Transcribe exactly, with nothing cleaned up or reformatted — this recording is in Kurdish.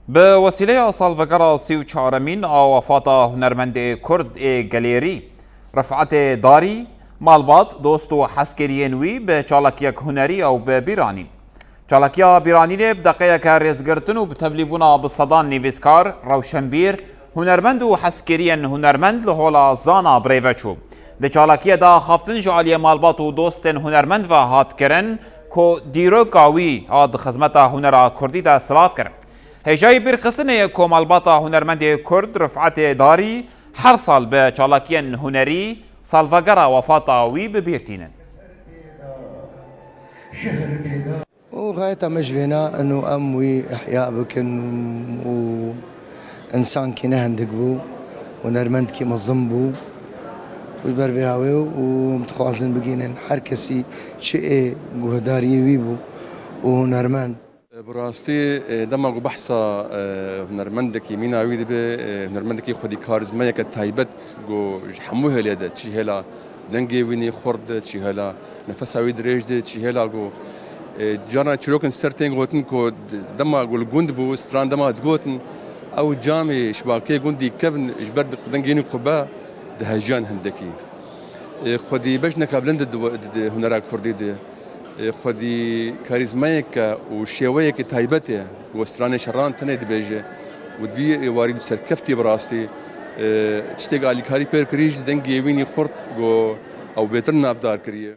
Bi wesîleya salvegera sî û çaremîn a wefata hunermendê Kurd ê Gelêrî, Rifetê Darî, malbat, dost û hezkiriyên wî bi çalakiyek hunerî ew bi bîr anîn. Çalakiya bîranînê bi deqeyeke rêzgirtin û bi tevlîbûna bi sedan nivîskar, rewşenbîr, hunermend û hezkiriyên hunermend li hola Zana birêve çû. Di çalakiyê de axaftin ji aliyê malbat û dostên hunermend ve hat kirin ku dîroka wî a di xizmeta hunera kurdî de silav kirin. Hêjayî bîrxistinê ye ku malbata hunermendê Kurd Rifetê Darî her sal bi çalakiyên hunerî salvegera wefata wî bi bîr tînin. Û xayeta me ji vêna eno em wî ihya bikin û însankî ne hindik bû, hunermendkî mezin bû. Û ji ber vê hawê û em dixwazin bigihînin her kesî çi ê guhdariyê wî bû û hunermend. Bi rastî, e, dema ku behsa, e, hunermendekî mîna wî dibe, e, hunermendekî xwedî karîzmayeke taybet ku ji hemû hêlê de, çi hêla dengê wî nî xurt de, çi hêla nefesa wî dirêj de, çi hêla ku, e, carna çîrokên ser tên gotin ku d-, dema ku li gund bû, stran dema digotin, ew camê şibakê gundî kevn ji ber dengê nî qube dihejiyan hindekî. E, xwedî bejneka bilind di, di, di hunera kurdî de. E, xwedî karîzmayeke û şêweyeke taybet e ku stranê şeran tenê dibêje û di vî warî serkeftî bi rastî, e, tiştek alîkarî pêr kirî ji dengê wî nî xurt ku ew bêtir navdar kiriye.